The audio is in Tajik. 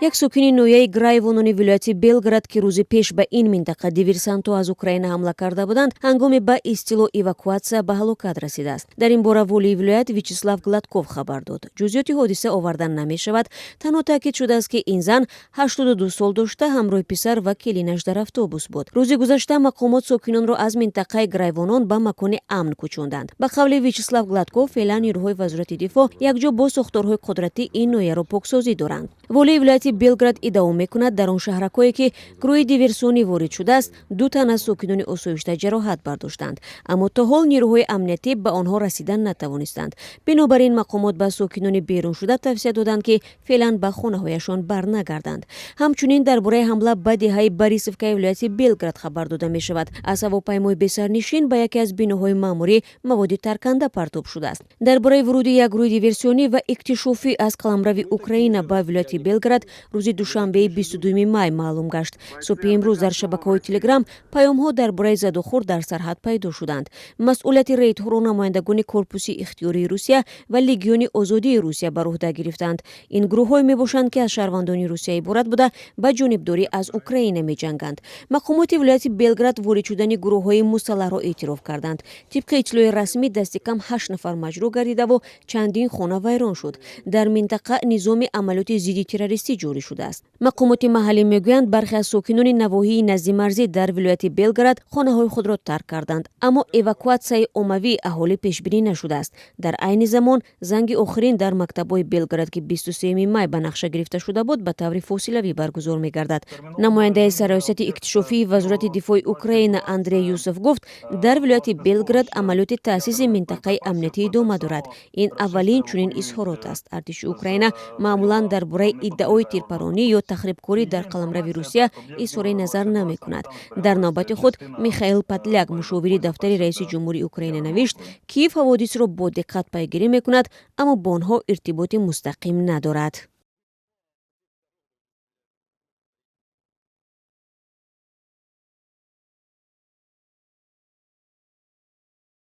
Як сокини ноҳияи Грайвонони вилояти Белгород, ки рӯзи пеш ба ин минтақа диверсантҳо аз Украина ҳамла карда буданд, ҳангоми ба истилоҳ эвакуатсия ба ҳалокат расидааст. Дар ин бора волии вилоят Вячеслав Гладков хабар дод. Ҷузъиёти ҳодиса оварда намешавад. Танҳо таъкид шудааст, ки ин зан 82 сол дошта, ҳамроҳи писар ва келинаш дар автобус буд. Рӯзи гузашта мақомот сокинонро аз минтақаи Грайвонон ба макони амн кӯчонданд. Ба қавли Вячеслав Гладков, феълан нирӯҳои Вазорати дифоъ якҷо бо сохторҳои қудратӣ ин ноҳияро поксозӣ доранд. Волии вилояти Белгород иддао мекунад, дар он шаҳракҳое, ки гурӯҳи диверсионӣ ворид шудааст, ду тан аз сокинони осоишта ҷароҳат бардоштанд, аммо то ҳол нирӯҳои амниятӣ ба онҳо расидан натавонистанд. Бинобар ин мақомот ба сокинони беруншуда тавсия доданд, ки феълан ба хонаҳояшон барнагарданд. Ҳамчунин дар бораи ҳамла ба деҳаи Борисовкаи вилояти Белгород хабар дода мешавад. Аз ҳавопаймои бесарнишин ба яке аз биноҳои маъмурӣ маводи тарканда партоб шудааст. Дар бораи вуруди як гурӯҳи диверсионӣ ва иктишофӣ аз қаламрави Украина ба вилояти Белгород рӯзи душанбеи 22 май маълум гашт. Субҳи имрӯз дар шабакаҳои Телеграм паёмҳо дар бораи задухӯрд дар сарҳад пайдо шуданд. Масъулияти рейдҳоро намояндагони Корпуси ихтиёрии Русия ва Легиони озодии Русия бар уҳда гирифтанд. Ин гурӯҳҳое мебошанд, ки аз шаҳрвандони Русия иборат буда, ба ҷонибдорӣ аз Украина меҷанганд. Мақомоти вилояти Белгород ворид шудани гурӯҳҳои мусаллаҳро эътироф карданд. Тибқи иттилои расмӣ, дасти кам ҳашт нафар маҷрӯҳ гардидаву чандин хона вайрон шуд. Дар минтақа низоми амалиёти зидди террористӣ ҷорӣ шудааст. Мақомоти маҳаллӣ мегӯянд, бархе аз сокинони навоҳии наздимарзӣ дар вилояти Белгород хонаҳои худро тарк карданд, аммо эвакуатсияи оммавии аҳолӣ пешбинӣ нашудааст. Дар айни замон занги охирин дар мактабҳои Белгород, ки 23 май ба нақша гирифта шуда буд, ба таври фосилавӣ баргузор мегардад. Намояндаи Сарраёсати иктишофии Вазорати дифои Украина Андрей Юсов гуфт, дар вилояти Белгород амалиёти таъсиси минтақаи амниятӣ идома дорад. Ин аввалин чунин изҳорот аст. Артиши Украина маъмулан дар бораи иддаои тирпаронӣ ё тахрибкорӣ дар қаламрави Русия изҳори назар намекунад. Дар навбати худ Михаил Подоляк, мушовири дафтари раиси ҷумҳури Украина, навишт, Киев ҳаводисро бо диққат пайгирӣ мекунад, аммо бо онҳо иртиботи мустақим надорад.